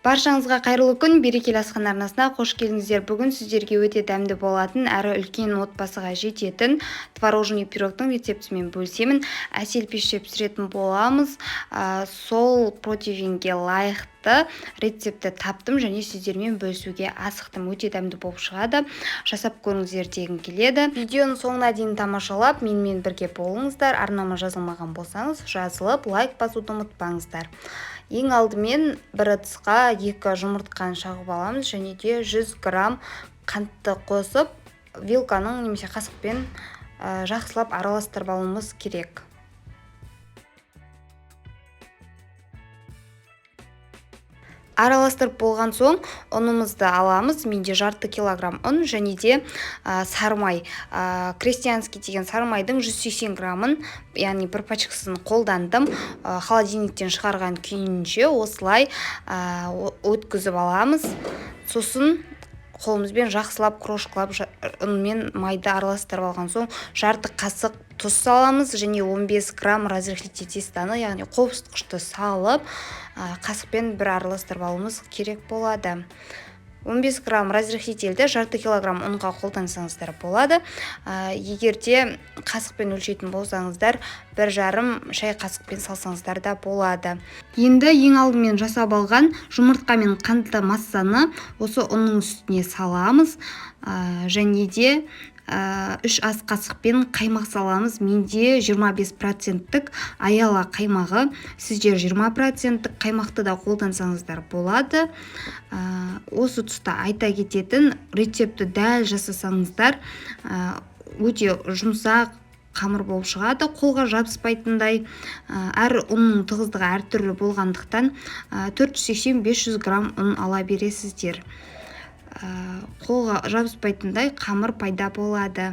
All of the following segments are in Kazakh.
Баршаңызға қайырлы күн, берекелі асхана арнасына қош келдіңіздер. Бүгін сіздерге өте дәмді болатын, әрі үлкен отбасыға жететін творожный пирогтың рецептімен бөлісемін. Әсел пеште пісіретін боламыз. Сол противенге лайықты рецептті таптым және сіздермен бөлісуге асықтым. Өте дәмді болып шығады. Жасап көріңіздер дегім келеді. Видеоның соңына дейін тамашалап, менімен бірге болыңыздар. Арнама жазылмаған болсаңыз, жазылып, лайк басуды ұмытпаңыздар. Ең алдымен бір ыдысқа 2 жұмыртқаны шағып аламыз және де 100 грамм қантты қосып, вилканың немесе қасықпен жақсылап араластырып алуымыз керек. Араластырып болған соң ұнымызды аламыз. Менде жарты килограмм ұн және де сары май. Крестьянский деген сары майдың 180 граммын, яғни бір пачкасын қолдандым. Холодильниктен шығарған күйінше осылай өткізіп аламыз. Сосын қолымызбен жақсылап крошкалап ұн мен майды араластырып алған соң жарты қасық тұз саламыз және 15 грамм разрыхлитель тестаны, яғни қопсытқышты салып, қасықпен бір араластырып алуымыз керек болады. 15 грамм разрыхлительді жарты килограмм ұнға қолдансаңыздар болады. Егер де қасықпен өлшейтін болсаңыздар, бір жарым шай қасықпен салсаңыздар да болады. Енді ең алдымен жасап алған жұмыртқа мен қантты массаны осы ұнның үстіне саламыз. Және де 3 ас қасықпен қаймақ саламыз. Менде 25%-тік аяла қаймағы. Сіздер 20%-тік қаймақты да қолдансаңыздар болады. Осы тұста айта кететін, рецептті дәл жасасаңыздар, өте жұмсақ қамыр болып шығады, қолға жабыспайтындай. Әр ұнның тығыздығы әртүрлі болғандықтан, 480-500 грамм ұн ала бересіздер. Қолға жабыспайтындай қамыр пайда болады.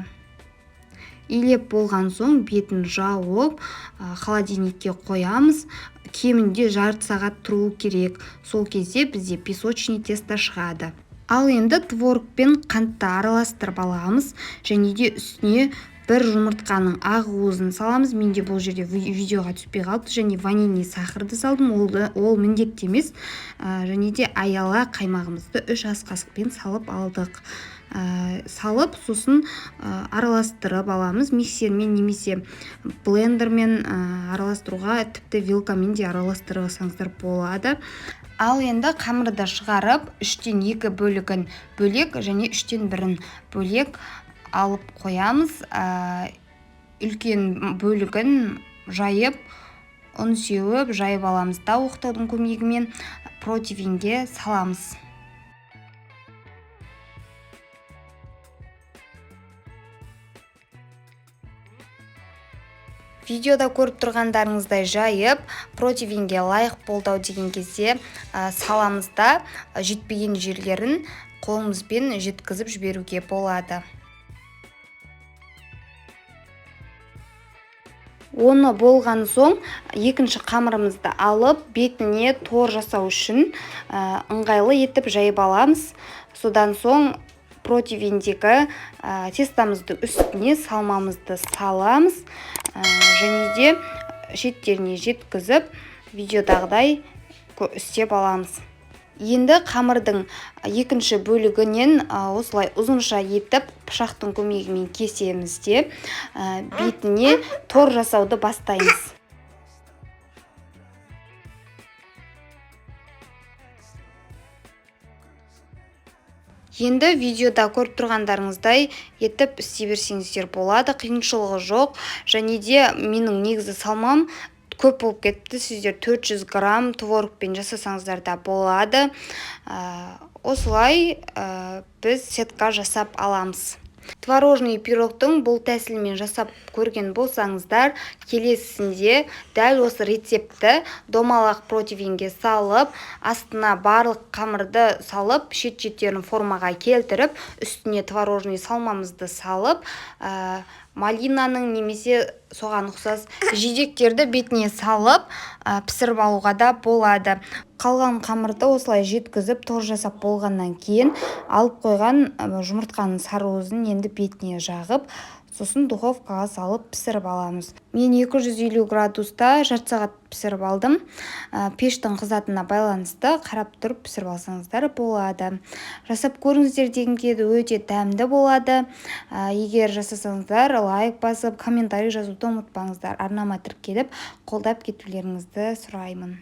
Илеп болған соң бетін жауып, холодильникке қоямыз. Кемінде жарты сағат тұруы керек. Сол кезде бізде песочный тесто шығады. Ал енді творог пен қантты араластырып аламыз және де үстіне бір жұмыртқаның ақ уызын саламыз. Менде бұл жерде видеоға түспей қалыпты. Және ванильный сахарды салдым. Ол міндетті емес. Және де аяла қаймағымызды 3 ас қасықпен салып алдық. Салып, сосын, араластырып аламыз. Миксермен немесе блендермен, араластыруға, тіпті вилкамен де араластырсаңыздар болады. Ал енді қамырды шығарып, үштен екі бөлігін бөлек және үштен бірін бөлек алып қоямыз. Үлкен бөлігін жайып, ұн сеуіп, жайып аламыз да оқтаудың көмегімен противенге саламыз. Видеода көріп тұрғандарыңыздай жайып, противенге лайық болды ау деген кезде, саламыз да, жетпеген жерлерін қолымызбен жеткізіп жіберуге болады. Оны болған соң екінші қамырымызды алып, бетіне тор жасау үшін, ыңғайлы етіп жайып аламыз. Содан соң противендегі, тестамызды үстіне салмамызды саламыз, және де шеттеріне жеткізіп, видеодағыдай істеп аламыз. Енді қамырдың екінші бөлігінен, осылай ұзынша етіп пышақтың көмегімен кесеміз де, бетіне тор жасауды бастаймыз. Енді видеода көріп тұрғандарыңыздай етіп істей берсеңіздер болады, қиыншылығы жоқ. Және де менің негізі салмам көп болып кетті, сіздер 400 грамм творогпен жасасаңыздар да болады. Осылай, біз сетка жасап аламыз. Творожный пирогтың бұл тәсілімен жасап көрген болсаңыздар, келесісінде дәл осы рецептті домалақ противенге салып, астына барлық қамырды салып, шет-шеттерін формаға келтіріп, үстіне творожный салмамызды салып, малинаның немесе соған ұқсас жидектерді бетіне салып, пісіріп алуға да болады. Қалған қамырды осылай жеткізіп, тор жасап болғаннан кейін алып қойған, жұмыртқаның сары уызын енді бетіне жағып, Сосын духовкаға салып пісіріп аламыз. Мен 250 градуста жарты сағат пісіріп алдым. Пештің қызатынына байланысты қарап тұрып пісіріп алсаңыздар болады. Жасап көріңіздер дегім келеді, өте дәмді болады. Егер жасасаңыздар, лайк басып, комментарий жазуды ұмытпаңыздар. Арнама тіркеліп, қолдап кетулеріңізді сұраймын.